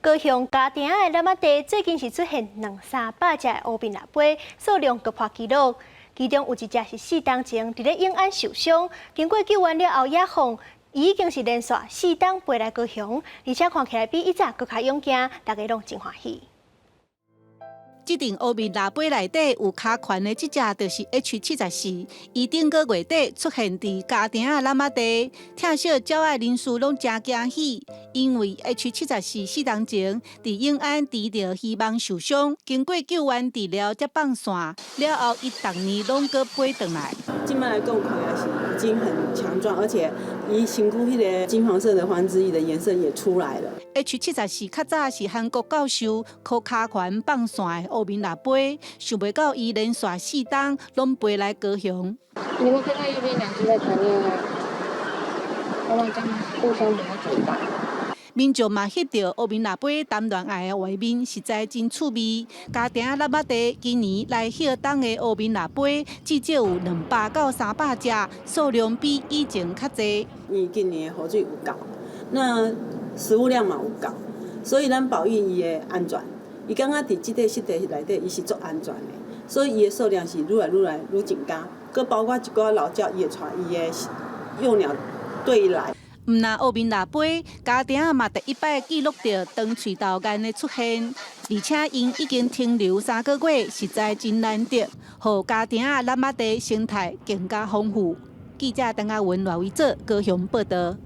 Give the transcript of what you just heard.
高雄家埕仔的湳仔地最近是出現兩三百隻的烏面蜊飛，數量閣破紀錄。其中有一隻是4冬前佇咧永安受傷，經過救援了後野放，伊已經是連續4冬飛來高雄，而且看起來比以前閣較勇健，大家攏真歡喜。這陣烏面蜊飛內底有跤環的這隻就是 H74，伊頂個月底出現佇家埕仔湳仔地，疼惜鳥仔人士攏誠驚喜，因為 H74 4冬前佇永安挃著魚網受傷，經過救援治療才放線，了後伊逐年攏閣飛轉來。這擺來講，看起來是已經很強壯，而且伊身軀彼个金黃色的環枝翼的顏色也出來了。 H74較早是韓國教授靠跤環放線的烏面蜊飛，想袂到伊連續4冬攏飛來高雄。你們看到右邊兩隻在談戀愛，他們將互相磨嘴巴。民眾嘛翕著烏面蜊飛談戀愛的畫面，實在真趣味。家埕仔湳仔地今年來越冬的烏面蜊飛至少有200到300隻，數量比以前較濟。因為今年的雨水有夠，那食物量嘛有夠，所以咱保育伊的安全。伊感覺佇這塊濕地內底，伊是足安全的，所以伊的數量是愈來愈來愈增加。閣包括一寡老鳥，伊會帶伊的幼鳥對來。毋但烏面蜊飛，家埕仔嘛第一擺記錄著長喙豆雁的出現，而且𪜶已經停留3個月，實在真難得，予家埕仔湳仔地生態更加豐富。記者鄧亞文、賴維哲高雄報道。